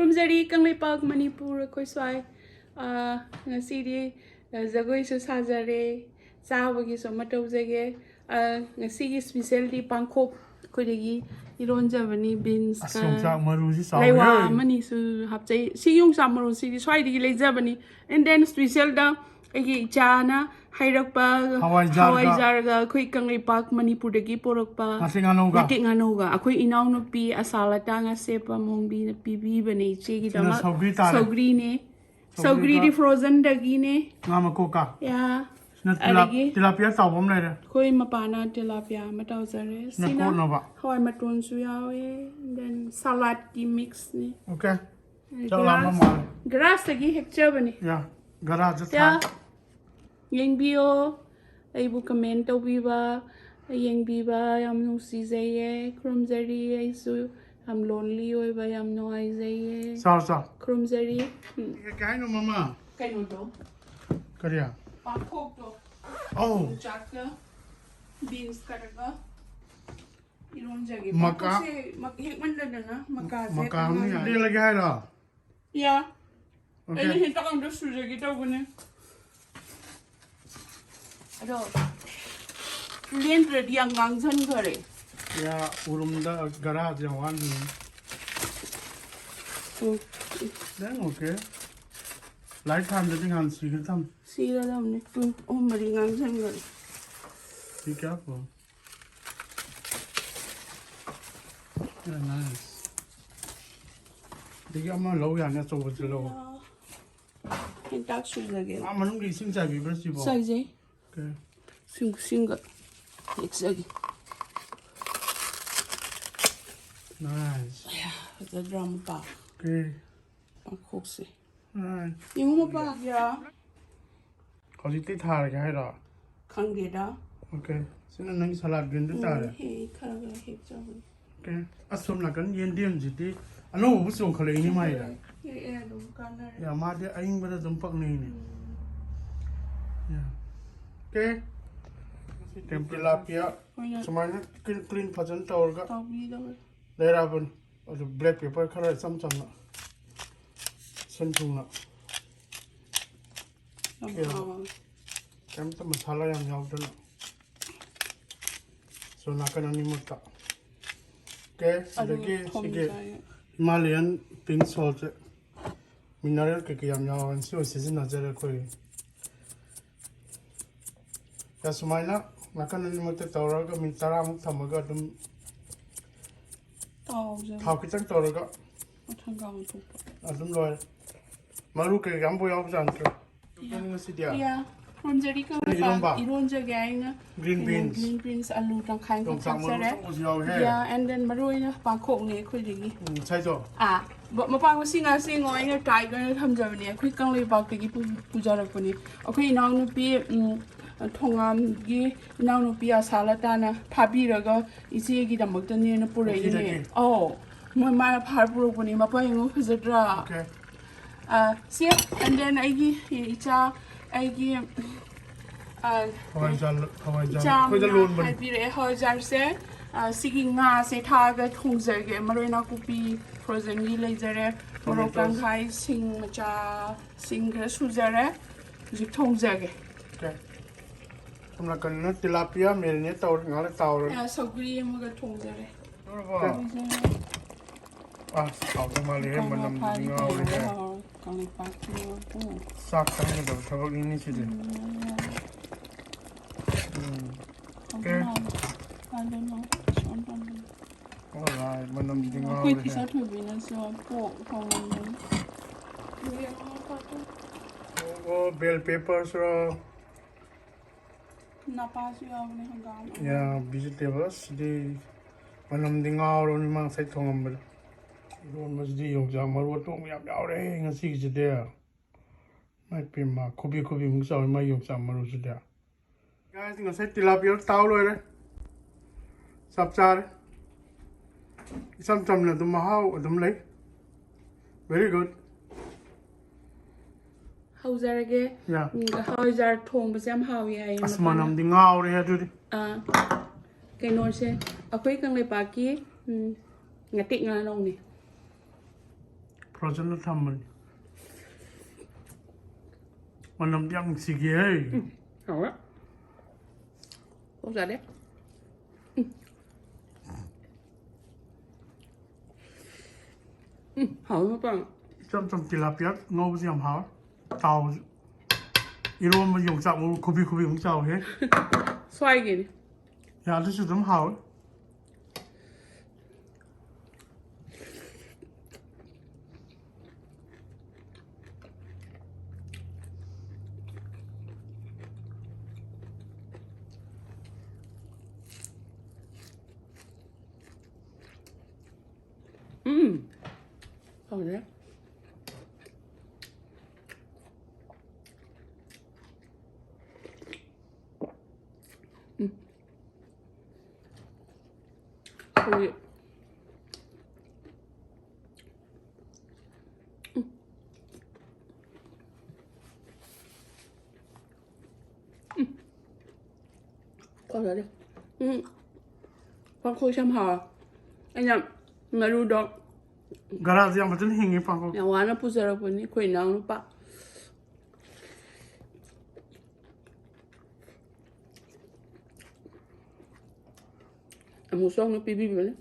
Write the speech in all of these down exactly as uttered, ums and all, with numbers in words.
ꯈꯨꯔꯨꯝꯖꯔꯤ ꯀꯪꯂꯩꯄꯥꯛ ꯃꯅꯤꯄꯨꯔ ꯑꯩꯈꯣꯏ ꯁ꯭ꯋꯥꯏ꯫ ꯑꯥ, ꯉꯁꯤꯗꯤ, ꯑ, ꯖꯒꯣꯏꯁꯨ ꯁꯥꯖꯔꯦ, ꯆꯥꯕꯒꯤꯁꯨ ꯑꯃ ꯇꯧꯖꯒꯦ꯫ ꯑ, ꯉꯁꯤꯒꯤ specialꯗꯤ ꯄꯥꯡꯈꯣꯛ ꯑꯩꯈꯣꯏꯗꯒꯤ ꯏꯔꯣꯟꯖꯕꯅꯤ, beansꯀ ꯑꯁ, ꯌꯣꯡꯆꯥꯛ ꯃꯔꯨꯁꯤ ꯆꯥꯎꯋꯦ꯫ ꯂꯩꯋꯥ ꯑꯃꯅꯤꯁꯨ ꯍꯥꯞꯆꯩ꯫ ꯁꯤ ꯌꯣꯡꯆꯥꯛ ꯃꯔꯨꯁꯤꯗꯤ ꯁ꯭ꯋꯥꯏꯗꯒꯤ ꯂꯩꯖꯕꯅꯤ꯫ And then specialꯗ ꯑꯩꯒꯤ ꯏꯆꯥꯅ ꯍꯥꯏꯔꯛꯄ ꯍꯋꯥꯏꯖꯥꯔꯒ꯫ ꯍꯋꯥꯏꯖꯥꯔꯒ ꯑꯩꯈꯣꯏ ꯀꯪꯂꯩꯄꯥꯛ ꯃꯅꯤꯄꯨꯔꯗꯒꯤ ꯄꯨꯔꯛꯄ ꯉꯥꯇꯦꯛ ꯉꯥꯅꯧꯒ꯫ ꯉꯥꯇꯦꯛ ꯉꯥꯅꯧꯒ꯫ ꯑꯩꯈꯣꯏ ꯏꯅꯥꯎꯅꯨꯄꯤ ꯑꯁꯥꯂꯇꯥ ꯉꯥꯁꯦꯞꯄ ꯃꯣꯡꯕꯤꯅ ꯄꯤꯕꯤꯕꯅꯦ ꯁꯤꯅ ꯏꯆꯦꯒꯤꯗꯃꯛ꯫ ꯁꯧꯒ꯭ꯔꯤ ꯇꯥꯔꯦ꯫ ꯁꯧꯒ꯭ꯔꯤꯅꯦ꯫ ꯁꯧꯒ꯭ꯔꯤꯒ ꯁꯧꯒ꯭ꯔꯤꯗꯤ frozenꯗꯒꯤꯅꯦ꯫ ꯉꯥ ꯃꯀꯣꯛꯀ꯫ ꯌꯥ꯫ ꯁꯤꯅ ꯇꯤꯂꯥ-, ꯑꯗꯒꯤ tilapia ꯆꯥꯎꯕ ꯑꯃ ꯂꯩꯔꯦ꯫ ꯑꯩꯈꯣꯏ ꯃꯄꯥꯅ tilapia ꯑꯃ ꯇꯧꯖꯔꯦ꯫ ꯁꯤꯅ ꯁꯤꯅ ꯀꯣꯠꯅꯕ꯫ ꯍꯋꯥꯏ ꯃꯇꯣꯟꯁꯨ ꯌꯥꯎꯋꯦ꯫ Then saladꯀꯤ mixꯅꯦ꯫ Okay꯫ ꯆꯥꯛ ꯂꯥꯝꯕ ꯒ꯭ꯔꯥꯁ-, ꯃꯥꯜꯂꯦ꯫ ꯒ꯭ꯔꯥꯁꯇꯒꯤ ꯍꯦꯛꯆꯕꯅꯤ꯫ ꯌꯥ, ꯒꯔꯥꯁꯇ ꯌꯥ꯫ ꯊꯥꯏ꯫ ꯌꯦꯡꯕꯤꯌꯣ, ꯑꯩꯕꯨ comment ꯇꯧꯕꯤꯕ, ꯌꯦꯡꯕꯤꯕ ꯌꯥꯝ ꯅꯨꯡꯁꯤꯖꯩꯌꯦ, ꯈꯨꯔꯨꯝꯖꯔꯤ꯫ ꯑꯩꯁꯨ ꯌꯥꯝ lonely ꯑꯣꯏꯕ ꯌꯥꯝ ꯅꯨꯡꯉꯥꯏꯖꯩꯌꯦ꯫ ꯆꯥꯎ, ꯆꯥꯎ꯫ ꯈꯨꯔꯨꯝꯖꯔꯤ꯫ ꯎꯝ꯫ ꯀꯩ ꯍꯥꯏꯅꯣ, ꯃꯃꯥ? ꯀꯩꯅꯣꯗꯣ꯫ ꯀꯔꯤ? ꯄꯥꯡꯈꯣꯛꯇꯣ꯫ ꯑꯧ꯫ ꯌꯣꯡꯆꯥꯛꯀ beans ꯈꯔꯒ ꯏꯔꯣꯟꯖꯒꯦ꯫ ꯃꯀꯥ-, ꯄꯥꯡꯈꯣꯛꯁꯦ ꯃꯛ-, ꯍꯦꯛꯃꯟꯗꯗꯅ ꯃꯀꯥꯁꯦ ꯃꯀꯥ ꯑꯃ ꯇꯣꯉꯥꯟꯅ꯫ ꯂꯦꯜꯂꯒꯦ ꯍꯥꯏꯔꯣ? ꯌꯥ꯫ Okay꯫ ꯑꯩꯅ ꯍꯦꯟꯇꯥꯛ ꯑꯝꯇ ꯁꯨꯖꯒꯦ ꯇꯧꯕꯅꯦ꯫ ꯑꯗꯣ ꯂꯦꯟꯗ꯭ꯔꯗꯤ ꯌꯥꯝ ꯉꯥꯡꯁꯟꯈꯔꯦ꯫ ꯌꯥ, ꯎꯔꯨꯝꯗ ꯒꯔꯥꯁꯦ ꯌꯥꯝ ꯋꯥꯍꯟꯕꯅꯦ꯫ ꯎꯝ꯫ Then okay꯫ ꯂꯥꯏꯠ ꯊꯥꯟꯗꯗꯤ ꯉꯍꯥꯟ ꯁꯤꯒꯦ ꯇꯝ꯫ ꯁꯤꯔꯗꯝꯅꯦ꯫ ꯄꯨꯡ ꯑꯍꯨꯝ ꯃꯔꯤ ꯉꯥꯡꯁꯟꯈꯔꯦ꯫ Be careful꯫ Yeah, nice꯫ ꯑꯗꯒꯤ ꯑꯃ ꯂꯧ ꯌꯥꯅꯤ, ꯑꯆꯧꯕꯁꯨ ꯂꯧ꯫ ꯍꯦꯟꯇꯥꯛ ꯁꯨꯖꯒꯦ꯫ ꯑꯥ, ꯃꯅꯨꯡꯒꯤ ꯏꯁꯤꯡ ꯆꯥꯏꯕꯤꯕ꯭ꯔꯥ ꯁꯤꯕꯣ? ꯆꯥꯏꯖꯩ꯫ Okay꯫ ꯁꯤꯡ-, ꯁꯤꯡꯒ ꯍꯦꯛꯆꯒꯦ꯫ Nice꯫ ꯑꯌꯥ, ꯐꯖꯗ꯭ꯔꯥ ꯃꯄꯥ? Okay꯫ ꯄꯥꯡꯈꯣꯛꯁꯦ꯫ Nice꯫ ꯌꯦꯡꯉꯨ ꯃꯄꯥ꯫ ꯌꯥ꯫ ꯍꯧꯖꯤꯛꯇꯤ ꯊꯥꯔꯒꯦ ꯍꯥꯏꯔꯣ? ꯈꯪꯗꯦꯗ꯫ Okay꯫ ꯁꯤꯅ ꯅꯪꯒꯤ salad greenꯗꯨ ꯎꯝ, ꯇꯥꯔꯦ꯫ ꯍꯦꯛ ꯈꯔ ꯈꯔ ꯍꯦꯛꯆꯕꯅꯤ꯫ Okay꯫ ꯑꯁꯣꯝ ꯅꯥꯀꯟ ꯌꯦꯟꯗꯦꯝꯁꯤꯗꯤ ꯑꯅꯧꯕꯕꯨ ꯆꯣꯡꯈꯠꯂꯛꯏꯅꯦ ꯃꯥꯏꯗ꯫ ꯍꯦꯛꯑꯦ ꯑꯗꯨꯝ ꯀꯥꯟꯅꯔꯦ꯫ ꯌꯥ, ꯃꯥꯗꯤ ꯑꯏꯪꯕꯗ ꯑꯗꯨꯝ ꯄꯛꯅꯩꯅꯦ꯫ ꯎꯝ꯫ ꯌꯥ꯫ Okay꯫ Tilapia ꯍꯣꯏꯅꯦ꯫ ꯁꯨꯃꯥꯏꯅ clean, clean ꯐꯖꯅ ꯇꯧꯔꯒ ꯇꯧꯕꯤꯗꯧꯔꯦ꯫ ꯂꯩꯔꯛꯑꯕꯅꯤ꯫ ꯑꯗꯨ black pepper ꯈꯔ ꯏꯆꯝ ꯆꯝꯅ꯫ ꯁꯟ ꯊꯣꯡꯅ ꯌꯥꯝ Yeah. ꯍꯥꯎꯋꯦ꯫ ꯀꯩꯝꯇ ꯃꯁꯥꯂꯥ ꯌꯥꯝ ꯌꯥꯎꯗꯅ꯫ ꯁꯣ ꯅꯥꯀꯟ ꯑꯅꯤꯃꯛꯇ꯫ ꯑꯣꯀꯦ, ꯑꯗꯨ ꯑꯗꯒꯤ ꯊꯣꯡ ꯁꯤꯒꯤ ꯆꯥꯏ꯫ ꯍꯤꯃꯥꯂꯌꯟ ꯄꯤꯡ ꯁꯣꯜꯁꯦ ꯃꯤꯅꯔꯦꯜ ꯀꯩꯀꯩ ꯌꯥꯝ ꯌꯥꯎꯔꯕꯅꯤ, ꯁꯤ ꯑꯣꯏꯅ ꯁꯤꯖꯤꯟꯅꯖꯔꯦ ꯑꯩꯈꯣꯏ꯫ ꯁꯨꯃꯥꯏꯅ ꯅꯥꯀꯟ ꯑꯅꯤꯃꯛꯇ ꯇꯧꯔꯒ ꯃꯤꯅꯤꯠ ꯇꯔꯥꯃꯨꯛ ꯊꯝꯃꯒ ꯑꯗꯨꯝ ꯇꯥꯎꯖꯕ꯫ ꯊꯥꯎ ꯈꯤꯇꯪ ꯇꯧꯔꯒ ꯃꯊꯪ ꯀꯥꯡ ꯊꯣꯛꯄ꯫ ꯑꯗꯨꯝ ꯂꯣꯏꯔꯦ꯫ ꯃꯔꯨ ꯀꯩꯀꯥ ꯑꯝꯐꯥꯎ ꯌꯥꯎꯕꯖꯥꯠ ꯅꯠꯇ꯭ꯔꯣ? ꯉꯁꯤꯗꯤ ꯌꯥ, ꯏꯔꯣꯟꯖꯔꯤ ꯀꯧꯔꯦ꯫ ꯏꯔꯣꯝꯕ? ꯏꯔꯣꯟꯖꯒꯦ ꯑꯩꯅ꯫ Green beans. Green beans, ꯑꯂꯨ ꯇꯪꯈꯥꯏ ꯑꯃ ꯌꯣꯡꯆꯥꯛ ꯃꯔꯨ ꯊꯥꯛꯆꯔꯦ꯫ ꯑꯆꯧꯕꯁꯨ ꯌꯥꯎꯋꯦꯍꯦ꯫ Yeah, and then ꯃꯔꯨ ꯑꯣꯏꯅ ꯄꯥꯡꯈꯣꯛꯅꯦ ꯑꯩꯈꯣꯏꯗꯒꯤ꯫ ꯎꯝ, ꯉꯁꯥꯏꯗꯣ? ꯑꯥ, ꯃ- ꯃꯄꯥꯡ ꯃꯁꯤꯡ ꯉꯥꯁꯦ ꯉꯣ ꯑꯩꯅ ꯇ꯭ꯔꯥꯏꯒ ꯑꯣꯏꯅ ꯊꯝꯖꯕꯅꯦ꯫ ꯑꯩꯈꯣꯏ ꯀꯪꯂꯩꯄꯥꯛꯇꯒꯤ ꯄꯨ- ꯄꯨꯖꯔꯛꯄꯅꯦ꯫ ꯑꯩꯈꯣꯏ ꯏꯅꯥꯎꯅꯨꯄꯤ, ꯎꯝ, ꯊꯣꯉꯥꯝꯒꯤ ꯏꯅꯥꯎꯅꯨꯄꯤ ꯑꯁꯥꯂꯇꯥꯅ ꯐꯥꯕꯤꯔꯒ ꯏꯆꯦꯒꯤꯗꯃꯛꯇꯅꯦꯅ ꯄꯨꯔꯛꯏꯅꯦ꯫ ꯄꯨꯈ꯭ꯔꯤꯗꯒꯤ? ꯑꯧ, ꯃꯣꯏ ꯃꯥꯅ ꯐꯥꯔ ꯄꯨꯔꯛꯄꯅꯦ꯫ ꯃꯄꯥ ꯌꯦꯡꯉꯣ, ꯐꯖꯗ꯭ꯔꯥ? Okay. ꯑ, ꯁꯤ, and then ꯑꯩꯒꯤ ꯏꯆꯥ, ꯑꯩꯒꯤ, ꯑ, ꯍꯋꯥꯏꯖꯥꯔ, ꯍꯋꯥꯏꯖꯥꯔ ꯏꯆꯥ ꯑꯩꯈꯣꯏꯗ ꯑꯃꯅ ꯂꯣꯟꯕꯅꯤ꯫ ꯍꯥꯏꯕꯤꯔꯛꯑꯦ, ꯍꯋꯥꯏꯖꯥꯔꯁꯦ, ꯑ, ꯁꯤꯒꯤ ꯉꯥꯁꯦ ꯊꯥꯛꯑꯒ ꯊꯣꯡꯖꯒꯦ꯫ ꯃꯔꯣꯏ ꯅꯥꯀꯨꯞꯄꯤ frozenꯒꯤ ꯂꯩꯖꯔꯦ, ꯃꯣꯔꯣꯛ Tomatoes. ꯇꯪꯈꯥꯏ, ꯁꯤꯡ ꯃꯆꯥ, ꯁꯤꯡ ꯈꯔ ꯁꯨꯖꯔꯦ꯫ ꯍꯧꯖꯤꯛ ꯊꯣꯡꯖꯒꯦ꯫ Okay. ꯁꯣꯝ ꯅꯥꯀꯟꯗꯅ ꯇꯤꯂꯥꯄꯤꯌꯥ marinate ꯇꯧꯔꯦ, ꯉꯥꯏꯍꯥꯛ ꯂꯩꯔ ꯇꯥꯎꯔꯦ꯫ ꯑ, ꯁꯧꯒ꯭ꯔꯤ ꯑꯃꯒ ꯊꯣꯡꯖꯔꯦ꯫ ꯂꯣꯏꯔꯕꯣ? ꯂꯣꯏꯖꯔꯦ꯫ ꯑꯁ, ꯍꯥꯎꯗꯧ ꯃꯥꯜꯂꯦꯍꯦ, ꯃꯅꯝꯗꯤ ꯉꯥꯎꯔꯦꯍꯦ꯫ ꯀꯪꯂꯩꯄꯥꯛꯀꯤ ꯉꯥ꯫ ꯆꯥꯛ ꯆꯪꯒꯗꯕ ꯊꯕꯛꯅꯤꯅꯦ ꯁꯤꯗꯤ꯫ ꯎꯝ. ꯍꯥꯎꯗꯧ ꯃꯥꯜꯂꯦ꯫ I don't know. Alright, ꯃꯅꯝꯗꯤ ꯑꯩꯈꯣꯏ ꯉꯥꯎꯔꯦꯍꯦ꯫ ꯇꯤꯆꯔ ꯊꯣꯏꯕꯤꯅꯁꯨ ꯄꯣꯛ ꯊꯣꯡꯉꯝꯕꯅꯤ꯫ ꯑꯣ, bell peppersꯔꯣ? ꯅꯄꯥꯁꯨ ꯌꯥꯎꯕꯅꯦ, ꯍꯪꯒꯥꯝ ꯑꯃ꯫ Yeah, vegetables ꯁꯤꯗꯤ ꯃꯅꯝꯗꯤ ꯉꯥꯎꯔꯕꯅꯤ ꯃꯥ ꯉꯁꯥꯏ ꯊꯣꯡꯉꯝꯕꯗꯣ꯫ ꯏꯔꯣꯟꯕꯁꯤꯗꯤ ꯌꯣꯡꯆꯥꯛ ꯃꯔꯨ ꯑꯇꯣꯡꯕ ꯌꯥꯝ ꯌꯥꯎꯔꯦ ꯉꯁꯤꯒꯤꯁꯤꯗꯤ꯫ ꯃꯥꯏ ꯄꯦꯝꯃ, ꯈꯨꯕꯤ ꯈꯨꯕꯤꯃꯨꯛ ꯆꯥꯎꯋꯤ ꯃꯥꯏ ꯌꯣꯡꯆꯥꯛ ꯃꯔꯨꯁꯤꯗꯤ꯫ Guys, ꯉꯁꯥꯏ ꯇꯤꯂꯥꯄꯤꯌꯥ ꯇꯥꯎ ꯂꯣꯏꯔꯦ꯫ ꯆꯞ ꯆꯥꯔꯦ꯫ ꯏꯆꯝ ꯆꯝꯅ ꯑꯗꯨꯝ ꯃꯍꯥꯎ ꯑꯗꯨꯝ ꯂꯩ꯫ Very good. ꯍꯧꯖꯔꯒꯦ꯫ Yeah. ꯎꯝ, ꯍꯋꯥꯏꯖꯥꯔ ꯊꯣꯡꯕꯁꯦ ꯌꯥꯝ ꯍꯥꯎꯋꯤ ꯍꯥꯏꯌꯦ ꯑꯁ, ꯃꯄꯥꯅ꯫ ꯃꯅꯝꯗꯤ ꯉꯥꯎꯔꯦ ꯑꯗꯨꯗꯤ꯫ ꯑꯥ, ꯀꯩꯅꯣꯁꯦ, ꯑꯩꯈꯣꯏ ꯀꯪꯂꯩꯄꯥꯛꯀꯤ, ꯎꯝ, ꯉꯥꯇꯦꯛ ꯉꯥꯅꯧꯅꯦ꯫ Frozenꯗ ꯊꯝꯕꯅꯤ꯫ ꯃꯅꯝꯗꯤ ꯌꯥꯝ ꯅꯨꯡꯁꯤꯈꯤꯍꯦ꯫ ꯍꯥꯎꯔꯦ꯫ ꯀꯣꯛ ꯆꯥꯗꯦ꯫ ꯎꯝ, ꯍꯥꯎꯋꯦ ꯃꯄꯥꯟ꯫ ꯏꯆꯝ ꯆꯝ ꯇꯤꯂꯥꯄꯤꯌꯥ ꯉꯧꯕꯁꯤ ꯌꯥꯝ ꯍꯥꯎꯋꯦ꯫ ꯇꯥꯎꯕꯁꯨ꯫ ꯏꯔꯣꯝꯕ ꯌꯣꯡꯆꯥꯛ ꯃꯔꯨ ꯈꯨꯕꯤ ꯈꯨꯕꯤ ꯑꯃꯨꯛ ꯆꯥꯎꯍꯦ꯫ ꯁ꯭ꯋꯥꯏꯒꯤꯅꯤ꯫ ꯌꯥ, ꯑꯗꯨꯁꯨ ꯑꯗꯨꯝ ꯍꯥꯎꯋꯦ꯫ ꯎꯝ꯫ ꯍꯥꯎꯔꯦ꯫ ꯎꯝ꯫ ꯍꯧꯖꯤꯛ ꯀꯣꯟꯅꯗꯦ꯫ ꯎꯝ꯫ ꯄꯥꯡꯈꯣꯛꯁꯦ ꯌꯥꯝ ꯍꯥꯎꯋꯦ꯫ ꯑꯩꯅ ꯃꯔꯨꯗꯣ ꯒꯔꯥꯁꯦ ꯌꯥꯝ ꯐꯖꯅ ꯍꯤꯡꯉꯤ ꯄꯥꯡꯈꯣꯛ꯫ ꯌꯥꯝ ꯋꯥꯅ ꯄꯨꯖꯔꯛꯄꯅꯤ ꯑꯩꯈꯣꯏ ꯏꯅꯥꯎꯅꯨꯄꯥ꯫ ꯑꯃꯨꯛꯁꯨ ꯑꯃꯨꯛ ꯄꯤꯕꯤꯕꯅꯤ꯫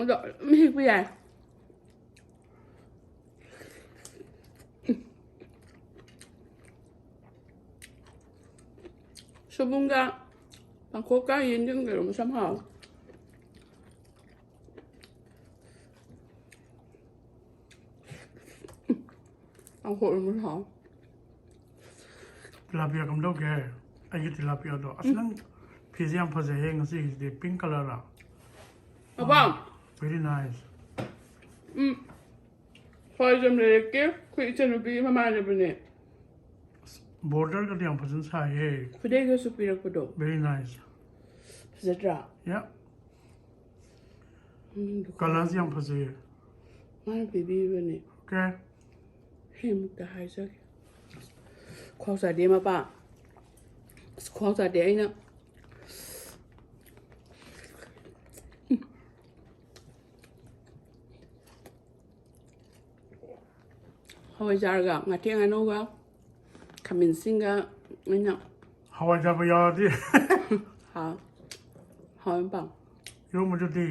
ꯑꯗꯣ ꯑꯗꯨꯝ ꯍꯦꯛꯄ ꯌꯥꯏ꯫ ꯁꯣꯏꯕꯨꯝꯒ ꯄꯥꯡꯈꯣꯛꯀ ꯌꯦꯟꯗꯦꯝꯒ ꯏꯔꯣꯝꯕꯁꯨ ꯌꯥꯝ ꯍꯥꯎꯋꯦ꯫ ꯄꯥꯡꯈꯣꯛ ꯏꯔꯣꯝꯕꯁꯨ ꯍꯥꯎꯋꯦ꯫ ꯇꯤꯂꯥꯄꯤꯌꯥ ꯀꯝꯗꯧꯒꯦ? ꯑꯩꯒꯤ ꯇꯤꯂꯥꯄꯤꯌꯥꯗꯣ꯫ ꯑꯁ, ꯅꯪ ꯐꯤꯁꯦ ꯌꯥꯝ ꯐꯖꯩꯍꯦ ꯉꯁꯤꯒꯤꯁꯤꯗꯤ꯫ Pink colour ꯔꯥ? ꯑꯄꯥꯝ꯫ Very nice. ꯎꯝ꯫ ꯍꯣꯏ, ꯖꯝ ꯂꯩꯔꯛꯀꯦ꯫ ꯑꯩꯈꯣꯏ ꯏꯆꯟꯅꯨꯄꯤꯒꯤ ꯃꯃꯥꯟꯅꯕꯅꯦ꯫ Border ꯒꯗꯤ ꯌꯥꯝ ꯐꯖꯅ ꯁꯥꯏꯍꯦ꯫ ꯈꯨꯗꯩꯒꯁꯨ ꯄꯤꯔꯛꯄꯗꯣ꯫ Very nice. ꯐꯖꯗ꯭ꯔꯥ? Yeah. ꯃꯃꯤꯡꯗꯣ Colour ꯁꯦ ꯌꯥꯝ ꯐꯖꯩꯌꯦ꯫ ꯃꯥꯅ ꯄꯤꯕꯤꯕꯅꯦ꯫ Okay. ꯍꯌꯦꯡꯃꯨꯛꯇ ꯍꯥꯏꯖꯒꯦ꯫ ꯈ꯭ꯋꯥꯎ ꯆꯥꯗꯦ ꯃꯄꯥ꯫ ꯑꯁ, ꯈ꯭ꯋꯥꯎ ꯆꯥꯗꯦ ꯑꯩꯅ꯫ ꯍꯋꯥꯏꯖꯥꯔꯒ ꯉꯥꯇꯦꯛ ꯉꯥꯅꯧꯒ ꯈꯥꯃꯦꯟ ꯑꯁꯤꯟꯒ ꯑꯩꯅ ꯍꯋꯥꯏꯖꯥꯔꯕꯨ ꯌꯥꯎꯔꯗꯤ꯫ ꯍꯥꯎ꯫ ꯍꯥꯎ ꯌꯥꯝ ꯄꯥꯝ꯫ ꯏꯔꯣꯝꯕꯗꯨꯗꯤ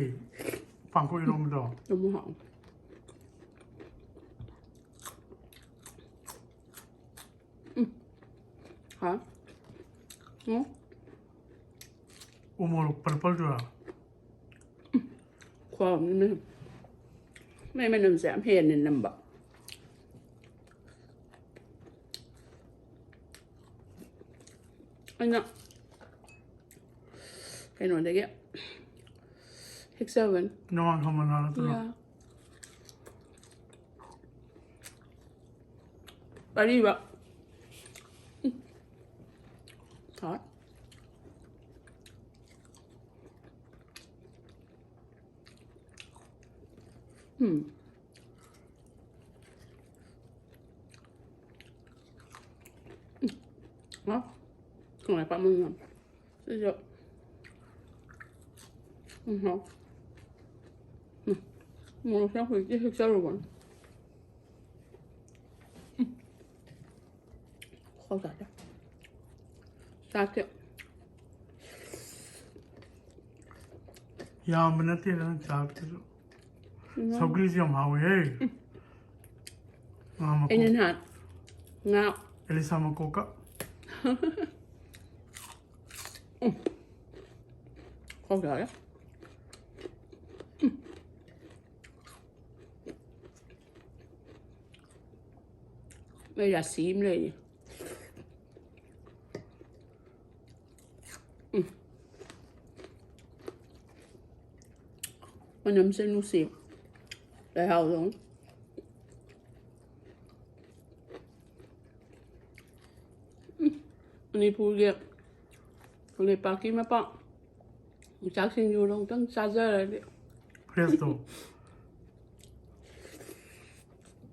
ꯄꯥꯡꯈꯣꯛ ꯏꯔꯣꯝꯕꯗꯣ꯫ ꯑꯗꯨꯝ ꯍꯥꯎ꯫ ꯎꯝ꯫ ꯍꯥꯎ꯫ ꯎꯝ꯫ ꯎ ꯃꯣꯔꯣꯛ ꯄꯜꯄꯜꯗꯨꯔꯥ? ꯈ꯭ꯋꯥꯎꯅꯤꯅꯦ꯫ ꯃꯩ ꯃꯅꯝꯁꯦ ꯌꯥꯝ ꯍꯦꯟꯅ ꯅꯝꯕ꯫ ꯑꯩꯅ ꯀꯩꯅꯣꯗꯒꯤ ꯍꯦꯛꯆꯕꯅꯤ꯫ ꯅꯃꯥꯡ ꯈꯝꯕ ꯅꯥꯔꯛꯇꯅ꯫ ꯌꯥ꯫ ꯑꯔꯤꯕ꯫ ꯎꯝ꯫ ꯍꯥꯎꯋꯦ꯫ ꯎꯝ꯫ ꯎꯝ꯫ ꯍꯥꯎ꯫ ꯀꯃꯥꯏ ꯄꯥꯝꯃꯤꯅꯣ? ꯁꯤꯁꯨ꯫ ꯎꯝ, ꯍꯥꯎ꯫ ꯎꯝ꯫ ꯃꯣꯔꯣꯛꯁꯦ ꯍꯧꯖꯤꯛꯇꯤ ꯍꯦꯛꯆꯔꯨꯕꯅꯦ꯫ ꯎꯝ꯫ ꯈꯣꯏ ꯆꯥꯗꯦ꯫ ꯆꯥꯛꯁꯦ꯫ ꯌꯥꯝꯕ ꯅꯠꯇꯦꯗ ꯅꯪ ꯆꯥꯕꯗꯨꯁꯨ꯫ ꯎꯝ꯫ ꯁꯧꯒ꯭ꯔꯤꯁꯨ ꯌꯥꯝ ꯍꯥꯎꯋꯦꯍꯦ꯫ ꯎꯝ꯫ ꯉꯥ ꯃꯀꯣꯛ꯫ ꯑꯩꯅ ꯅꯍꯥꯟ ꯉꯥ ꯑꯦꯂꯤꯁꯥ ꯃꯀꯣꯛꯀ꯫ ꯎꯝ꯫ ꯈꯣꯏ ꯆꯥꯗꯦ꯫ ꯎꯝ꯫ ꯑꯩ ꯔꯥꯁꯤ ꯑꯃ ꯂꯩꯔꯤ꯫ ꯎꯝ꯫ ꯃꯅꯝꯁꯦ ꯅꯨꯡꯁꯤ꯫ ꯂꯩꯍꯥꯎꯗꯣ꯫ ꯎꯝ꯫ ꯃꯅꯤꯄꯨꯔꯒꯤ ꯀꯪꯂꯩꯄꯥꯛꯀꯤ ꯃꯄꯥ ꯌꯣꯡꯆꯥꯛ ꯁꯤꯡꯖꯨꯗꯣ ꯑꯃꯨꯛꯇꯪ ꯆꯥꯖꯔꯗꯤ꯫ ꯐ꯭ꯔꯦꯁꯇꯣ꯫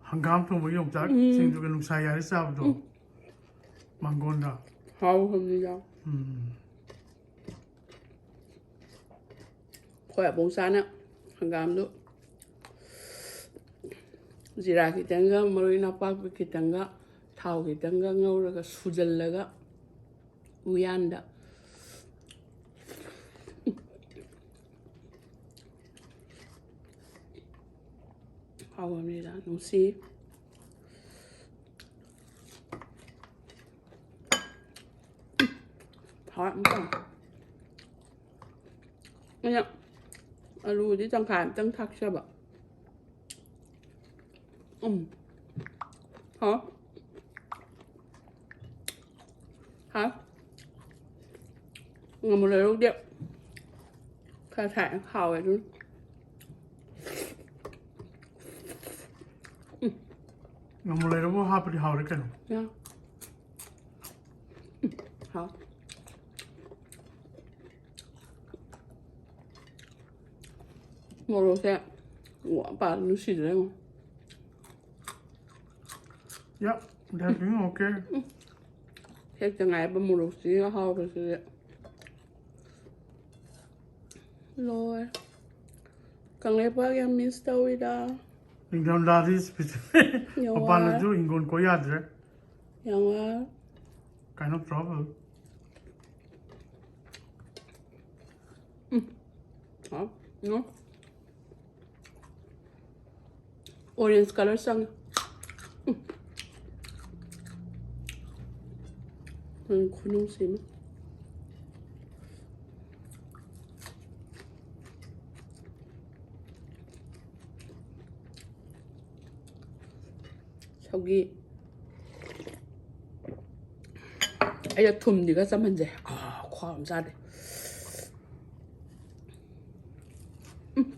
ꯍꯪꯒꯥꯝ ꯊꯣꯡꯕ ꯌꯣꯡꯆꯥꯛ ꯎꯝ꯫ ꯁꯤꯡꯖꯨꯒ ꯅꯨꯡꯁꯥ ꯌꯥꯏꯔ ꯆꯥꯕꯗꯣ꯫ ꯎꯝ꯫ ꯃꯪꯒꯣꯟꯗ꯫ ꯍꯥꯎꯈ꯭ꯔꯕꯅꯤꯗ꯫ ꯎꯝ꯫ ꯑꯩꯈꯣꯏ ꯑꯕꯣꯛꯆꯥꯅ ꯍꯪꯒꯥꯝꯗꯨ ꯖꯤꯔꯥ ꯈꯤꯇꯪꯒ, ꯃꯔꯣꯏ ꯅꯄꯥꯛꯄꯤ ꯈꯤꯇꯪꯒ, ꯊꯥꯎ ꯈꯤꯇꯪꯒ ꯉꯧꯔꯒ ꯁꯨꯖꯜꯂꯒ ꯎꯌꯥꯟꯗ꯫ ꯍꯥꯎꯕꯅꯤꯗ, ꯅꯨꯡꯁꯤ꯫ ꯍꯥꯎꯋꯦ ꯑꯃꯨꯛꯇꯪ꯫ ꯑꯩꯅ ꯑꯂꯨꯗꯤ ꯇꯪꯈꯥꯏ ꯑꯃꯇꯪ ꯊꯥꯛꯆꯕ꯫ ꯎꯝ꯫ ꯍꯥꯎ꯫ ꯍꯥꯎ꯫ ꯉꯥꯃꯨ ꯂꯩꯔꯧꯗꯦ꯫ ꯈꯔ ꯊꯥꯛꯑꯦ꯫ ꯍꯥꯎꯋꯦ ꯑꯗꯨꯝ꯫ ꯉꯥꯃꯨ ꯂꯩꯔꯧ ꯍꯥꯞꯄꯗꯤ ꯍꯥꯎꯔꯦ ꯀꯩꯅꯣ꯫ ꯌꯥ꯫ ꯎꯝ꯫ ꯍꯥꯎ꯫ ꯃꯣꯔꯣꯛꯁꯦ ꯋꯥ ꯄꯥ ꯅꯨꯡꯁꯤꯗ꯭ꯔꯦ ꯌꯦꯡꯉꯣ꯫ Yeah, that's doing okay. ꯍꯦꯛꯇ ꯉꯥꯏꯕ ꯃꯣꯔꯣꯛꯁꯤꯒꯤ ꯑꯍꯥꯎꯕꯁꯤꯗꯤ꯫ ꯂꯣꯏꯔꯦ꯫ ꯀꯪꯂꯩꯄꯥꯛ ꯌꯥꯝ miss ꯇꯧꯋꯤꯗ꯫ ꯅꯤꯡꯊꯝꯊꯥꯗꯤ specific ꯌꯥꯝ ꯋꯥꯔꯦ꯫ ꯃꯄꯥꯟꯗꯁꯨ ꯍꯤꯡꯒꯣꯜ ꯀꯣꯏ ꯌꯥꯗ꯭ꯔꯦ꯫ ꯌꯥꯝ ꯋꯥꯔꯦ꯫ Kind of trouble. Um. How. Um. Orange colour ꯆꯪꯉꯦ꯫ ꯎꯝ꯫ ꯎꯝ, ꯈꯨꯅꯨꯡꯁꯤ ꯑꯃ꯫ ꯁꯧꯒꯤ꯫ ꯑꯩꯅ ꯊꯨꯝꯗꯤ ꯈꯔ ꯆꯝꯍꯟꯁꯦ꯫ ꯑꯥ, ꯈꯨꯍꯥꯎ ꯑꯃ ꯆꯥꯗꯦ꯫ ꯎꯝ꯫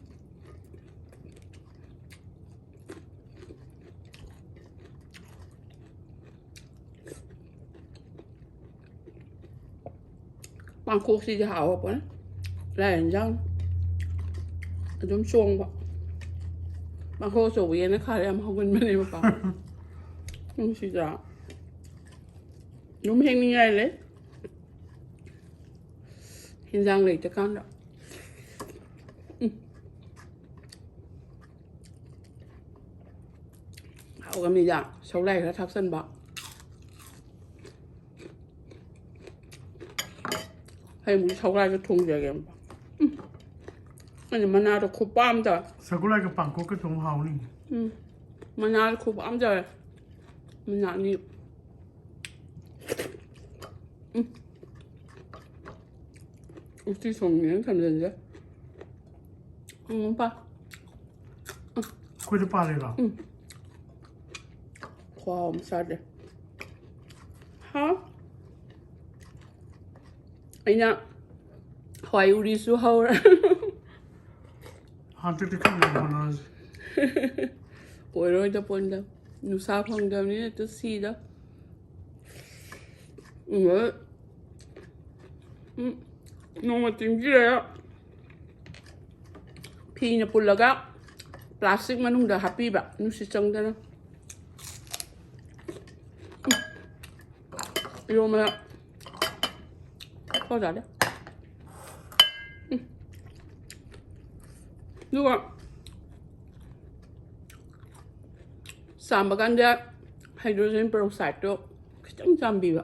ꯄꯥꯡꯈꯣꯛꯁꯤꯗꯤ ꯍꯥꯎꯕꯅꯦ꯫ ꯂꯥꯏ ꯌꯦꯟꯖꯥꯡ ꯑꯗꯨꯝ ꯆꯣꯡꯕ꯫ ꯄꯥꯡꯈꯣꯛ ꯑꯆꯧꯕ ꯌꯦꯟꯅ ꯈꯥꯔꯦ ꯌꯥꯝ ꯍꯧꯒꯟꯕꯅꯦꯕꯀꯣ꯫ ꯅꯨꯡꯁꯤꯗ꯭ꯔꯥ? ꯑꯗꯨꯝ ꯍꯦꯛꯅꯤꯡꯉꯥꯏ ꯂꯩ꯫ ꯍꯤꯟꯖꯥꯡ ꯂꯩꯇ꯭ꯔꯀꯥꯟꯗ꯫ ꯎꯝ꯫ ꯍꯥꯎꯔꯝꯅꯤꯗ, ꯁꯧꯒ꯭ꯔꯥꯏ ꯈꯔ ꯊꯥꯛꯆꯟꯕ꯫ ꯍꯌꯦꯡꯕꯨꯗꯤ ꯁꯧꯒ꯭ꯔꯥꯏꯒ ꯊꯣꯡꯖꯒꯦ꯫ ꯎꯝ꯫ ꯑꯩꯅ ꯃꯅꯥꯗꯣ ꯈꯨꯄꯥꯝꯗ꯫ ꯁꯒꯣꯜ ꯍꯋꯥꯏꯒ ꯄꯥꯡꯈꯣꯛꯀ ꯊꯣꯡ ꯍꯥꯎꯅꯤ꯫ ꯎꯝ꯫ ꯃꯅꯥꯗꯣ ꯈꯨꯄꯥꯝꯗ꯫ ꯃꯅꯥ ꯑꯅꯤ꯫ ꯎꯝ꯫ ꯎꯇꯤ ꯊꯣꯡꯉꯦꯅ ꯊꯝꯖꯤꯟꯁꯦ꯫ ꯎꯝ, ꯄꯥ-, ꯑꯩꯈꯣꯏꯗ ꯄꯥꯜꯂꯤꯔꯣ? ꯎꯝ꯫ ꯈꯨꯍꯥꯎ ꯑꯃ ꯆꯥꯗꯦ꯫ ꯍꯥ? ꯑꯩꯅ ꯍꯋꯥꯏ ꯎꯔꯤꯁꯨ ꯍꯧꯔ-, ꯍꯟꯗꯛꯇꯤ ꯀꯟꯅ ꯍꯣꯠꯅꯔꯁꯤ꯫ ꯑꯣꯏꯔꯣꯏꯗ ꯄꯣꯟꯗ꯫ ꯅꯨꯡꯁꯥ ꯐꯪꯗꯕꯅꯤꯅ ꯍꯦꯛꯇ ꯁꯤꯗ꯫ ꯎꯝ, ꯎꯝ, ꯅꯣꯡꯃ ꯇꯤꯡꯕꯤꯔꯒ ꯐꯤꯅ ꯄꯨꯜꯂꯒ plastic ꯃꯅꯨꯡꯗ ꯍꯥꯞꯄꯤꯕ, ꯅꯨꯡꯁꯤꯠ ꯆꯪꯗꯅ꯫ ꯎꯝ꯫ ꯏꯔꯣꯝꯕꯗ ꯈꯔ ꯆꯥꯗꯦ꯫ ꯎꯝ꯫ ꯑꯗꯨꯒ ꯆꯥꯝꯕ ꯀꯥꯟꯗ hydrogen peroxideꯇꯣ ꯈꯤꯇꯪ ꯆꯥꯝꯕꯤꯕ꯫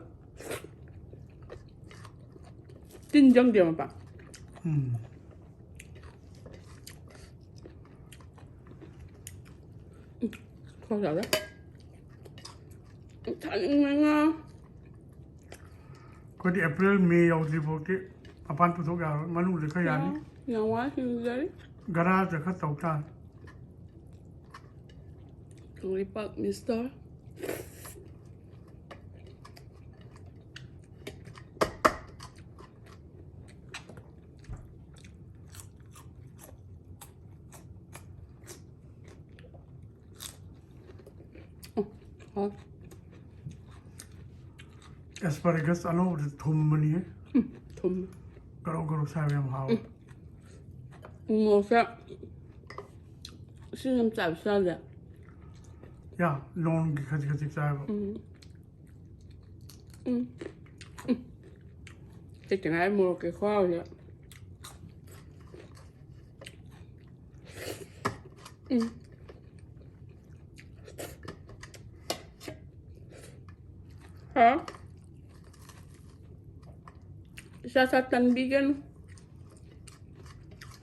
ꯇꯤꯟ ꯆꯪꯗꯦ ꯃꯄꯥ꯫ ꯎꯝ꯫ ꯈꯔ ꯆꯥꯗꯦ꯫ ꯊꯥꯅꯤꯡꯕꯅ꯫ ꯑꯩꯈꯣꯏꯗꯤ April, May ꯌꯧꯗ꯭ꯔꯤ ꯐꯥꯎꯗꯤ ꯃꯄꯥꯟ ꯄꯨꯊꯣꯛ ꯌꯥꯔꯣꯏ, ꯃꯅꯨꯡꯗ ꯈꯔ ꯌꯥꯅꯤ꯫ ꯌꯥꯝ ꯋꯥꯅ ꯍꯤꯡꯖꯔꯤ꯫ ꯒꯔꯥꯗ ꯈꯔ ꯇꯧ ꯇꯥꯔꯦ꯫ ꯀꯪꯂꯩꯄꯥꯛ ꯃꯤꯁꯇꯔ꯫ ꯑꯣ, ꯍꯥꯎ꯫ Asparagus ꯑꯅꯧꯕꯗꯤ ꯊꯨꯝꯕꯅꯤꯍꯦ꯫ ꯎꯝ, ꯊꯨꯝ꯫ ꯒꯔꯧ ꯒꯔꯧ ꯁꯥꯏꯕ ꯌꯥꯝ ꯍꯥꯎꯋꯦ꯫ ꯎꯝ꯫ ꯎ ꯃꯣꯔꯣꯛꯁꯦ ꯁꯤ ꯌꯥꯝ ꯆꯥꯕ ꯆꯥꯗꯦ꯫ ꯌꯥ, ꯂꯣꯟꯒꯤ ꯈꯖꯤꯛ ꯈꯖꯤꯛ ꯆꯥꯏꯕ꯫ ꯎꯝ꯫ ꯎꯝ꯫ ꯎꯝ꯫ ꯍꯦꯛꯇ ꯉꯥꯏ ꯃꯣꯔꯣꯛꯀꯤ ꯈꯨꯍꯥꯎꯁꯦ꯫ ꯎꯝ꯫ ꯍꯥ? ꯏꯁꯥ ꯁꯥ ꯇꯟꯕꯤꯒꯅꯨ꯫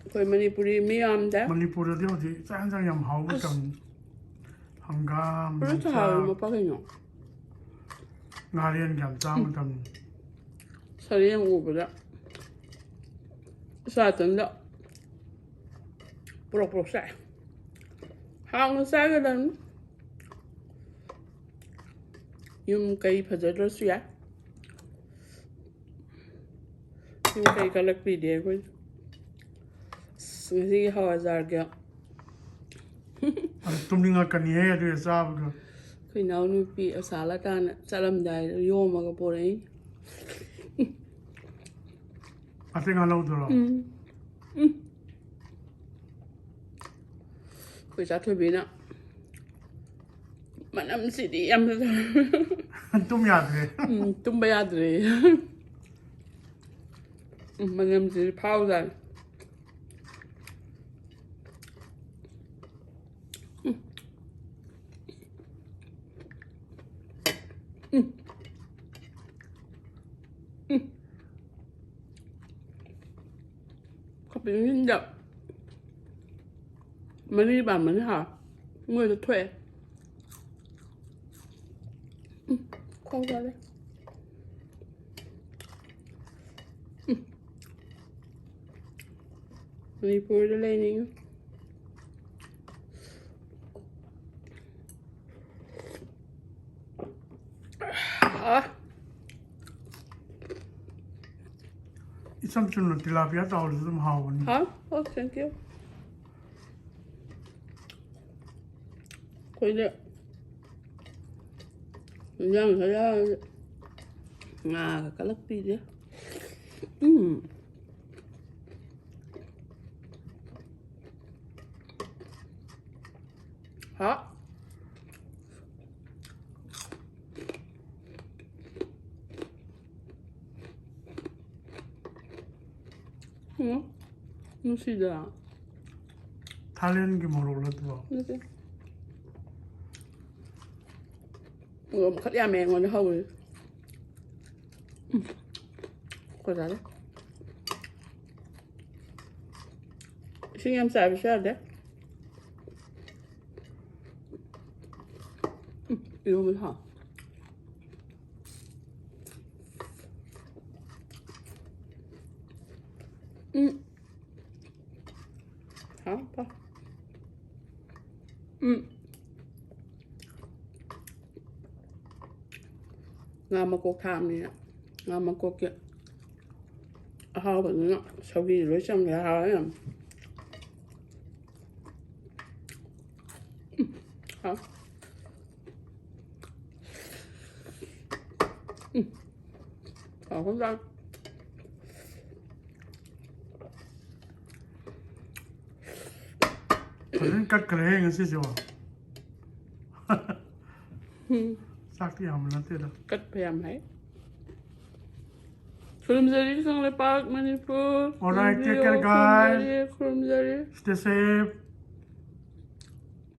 ꯑꯩꯈꯣꯏ ꯃꯅꯤꯄꯨꯔꯤ ꯃꯤ ꯌꯥꯝꯗꯦ꯫ ꯃꯅꯤꯄꯨꯔꯗꯗꯤ ꯍꯧꯖꯤꯛ ꯆꯥꯛ ꯌꯦꯟꯁꯥꯡ ꯌꯥꯝ ꯍꯥꯎꯕ ꯃꯇꯝꯅꯤ꯫ ꯍꯪꯒꯥꯝ, ꯄꯨꯔꯥ ꯌꯣꯡꯆꯥꯛ, ꯆꯥꯎꯔꯦ ꯃꯄꯥ ꯀꯩꯅꯣ꯫ ꯉꯥꯔꯦꯟ ꯌꯥꯝ ꯆꯥ ꯃꯇꯝꯅꯤ꯫ ꯁꯔꯦꯡ ꯎꯕꯗ ꯏꯁꯥ ꯏꯊꯟꯗ ꯄ꯭ꯔꯣꯛ ꯄ꯭ꯔꯣꯛ ꯆꯥꯛꯑꯦ꯫ ꯍꯥꯎꯅ ꯆꯥꯒꯗꯕꯅꯤ꯫ ꯌꯨꯝ ꯀꯩ ꯐꯖꯗ꯭ꯔꯁꯨ ꯌꯥꯏ꯫ ꯌꯨꯝ ꯀꯩ ꯀꯜꯂꯛꯄꯤꯗꯦ ꯑꯩꯈꯣꯏ꯫ ꯑꯁ, ꯉꯁꯤꯒꯤ ꯍꯋꯥꯏꯖꯥꯔꯒ ꯑꯗꯨ ꯇꯨꯝꯅꯤꯡꯉꯛꯀꯅꯤꯍꯦ ꯑꯗꯨ ꯆꯥꯕꯗꯣ꯫ ꯑꯩꯈꯣꯏ ꯏꯅꯥꯎꯅꯨꯄꯤ ꯑꯁꯥꯂꯇꯥꯅ ꯆꯠꯂꯝꯗꯥꯏꯗ ꯌꯣꯝꯃꯒ ꯄꯣꯔꯛꯏ꯫ ꯑꯇꯩ ꯉꯥ ꯂꯧꯗꯣꯏꯔꯣ? ꯎꯝ꯫ ꯎꯝ꯫ ꯑꯩꯈꯣꯏ ꯆꯥꯊꯣꯏꯕꯤꯅ ꯃꯅꯝꯁꯤꯗꯤ ꯌꯥꯝ ꯐꯖ-, ꯇꯨꯝ ꯌꯥꯗ꯭ꯔꯦ꯫ ꯎꯝ, ꯇꯨꯝꯕ ꯌꯥꯗ꯭ꯔꯦ꯫ ꯎꯝ, ꯃꯅꯝꯁꯤꯗꯤ ꯐꯥꯎꯖꯥꯠꯅꯤ꯫ ꯎꯝ꯫ ꯎꯝ꯫ ꯎꯝ꯫ ꯈꯥꯃꯦꯟꯁꯤꯟꯗ ꯃꯔꯤ ꯄꯥꯟꯕꯅꯤ ꯍꯥ꯫ ꯃꯣꯏꯗ ꯊꯣꯛꯑꯦ꯫ ꯎꯝ, ꯈꯣꯡ ꯆꯥꯔꯦ꯫ ꯎꯝ꯫ ꯃꯅꯤꯄꯨꯔꯗ ꯂꯩꯅꯤꯡꯉꯤ꯫ ꯑꯥ꯫ ꯏꯆꯝ ꯆꯝꯅ ꯇꯤꯂꯥꯄꯤꯌꯥ ꯇꯥꯎꯔꯁꯨ ꯑꯗꯨꯝ ꯍꯥꯎꯕꯅꯤ꯫ ꯍꯥꯎ? ꯑꯣ, thank you꯫ ꯑꯩꯈꯣꯏꯗꯤ ꯏꯟꯖꯥꯡ ꯈꯔ ꯉꯥꯒ ꯀꯂꯛꯄꯤꯗꯦ꯫ ꯎꯝ꯫ ꯍꯥ? ꯎꯝ, ꯅꯨꯡꯁꯤꯗ꯭ꯔꯥ? ꯊꯥꯏꯂꯦꯟꯒꯤ ꯃꯣꯔꯣꯛ ꯅꯠꯇ꯭ꯔꯣ? ꯅꯠꯇꯦ꯫ ꯃꯣꯔꯣꯛ ꯃꯈꯜ ꯌꯥꯝꯃꯦ ꯑꯩꯉꯣꯟꯗ ꯍꯧꯔꯤ꯫ ꯀꯣꯏꯔꯥꯗ ꯏꯁꯤꯡ ꯌꯥꯝ ꯆꯥꯏꯕꯁꯨ ꯌꯥꯗꯦ꯫ ꯎꯝ, ꯏꯔꯣꯟꯕ ꯍꯥꯎ꯫ ꯎꯝ꯫ ꯍꯥꯎ, ꯄꯥꯎ꯫ ꯎꯝ꯫ ꯉꯥ ꯃꯀꯣꯛ ꯊꯥꯛꯑꯕꯅꯤꯅ ꯉꯥ ꯃꯀꯣꯛꯀꯤ ꯑꯍꯥꯎꯕꯗꯨꯅ ꯁꯧꯒ꯭ꯔꯤ ꯂꯣꯏ ꯆꯪꯈ꯭ꯔꯦ꯫ ꯍꯥꯎꯔꯦ ꯌꯥꯝ꯫ ꯎꯝ, ꯍꯥꯎ꯫ ꯎꯝ, ꯍꯥꯎꯈ꯭ꯔꯖꯥꯠꯅꯤ꯫ ꯐꯖꯅ ꯀꯠꯈ꯭ꯔꯦꯍꯦ ꯉꯁꯤꯁꯤꯕꯣ꯫ ꯎꯝ꯫ ꯆꯥꯛꯇꯤ ꯌꯥꯝꯕ ꯅꯠꯇꯦꯗ꯫ ꯀꯠꯄ ꯌꯥꯝ ꯍꯩ꯫ ꯈꯨꯔꯨꯝꯖꯔꯤ Kangleipak Manipur. All right, take care, ꯈꯨꯔꯨꯝꯖꯔꯤ, guys. ꯈꯨꯔꯨꯝꯖꯔꯤ, ꯈꯨꯔꯨꯝꯖꯔꯤ꯫ Stay safe.